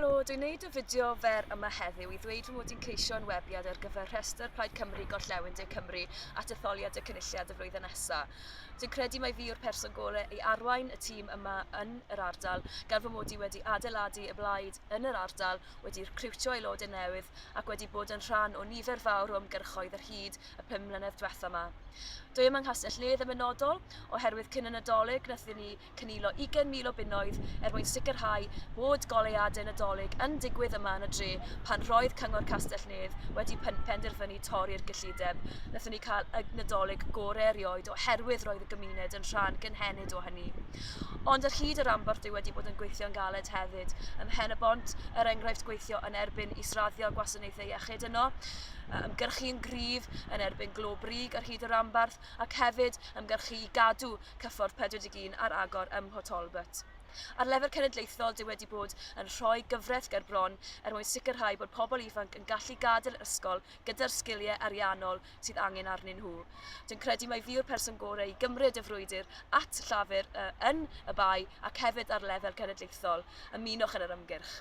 Helo, dwi'n neud y fideo fer yma heddiw i ddweud fy mod i'n ceisio enwebiad ar gyfer rhestr Plaid Cymru Gorllewin De Cymru at etholiad y Cynulliad y flwyddyn nesa. Dwi'n credu mai fi yw'r person gore i arwain y tîm yma yn yr ardal gan fy mod i wedi adeiladu y blaid yn yr ardal, wedi recriwtio aelodau newydd ac wedi bod yn rhan o nifer fawr o ymgyrchoedd ar hyd y pum mlynedd dwetha 'ma. Dwi yma yng Nghastell Nedd yn benodol oherwydd cyn y Nadolig nathon ni cynilo 20,000 o bunnoedd er mwyn sicrhau bod goleuadau Nadolig yn digwydd yma yn y dre pan roedd Cyngor Castell-nedd wedi penderfynu torri'r gyllideb. Wnaethon ni cael y Nadolig gore erioed oherwydd roedd y gymuned yn rhan gynhenid o hynny. Ond ar hyd y rhanbarth dwi wedi bod yn gweithio'n galed hefyd. Ym Mhen-y-bont, er enghraifft gweithio yn erbyn israddio gwasanaethau iechyd yno, ymgyrchu yn gryf yn erbyn glo brig ar hyd y rhanbarth ac hefyd ymgyrchu i gadw Cyffordd 41 ar agor ym Mhort Talbot. Ar lefel cenedlaethol, dwi wedi bod yn rhoi gyfraith ger bron er mwyn sicrhau bod pobl ifanc yn gallu gadael yr ysgol gyda'r sgiliau ariannol sydd angen arnyn nhw. Dwi'n credu mai fi yw'r person gorau i gymryd y frwydr at Llafur yn y Bae ac hefyd ar lefel cenedlaethol. Ymunwch yn yr ymgyrch.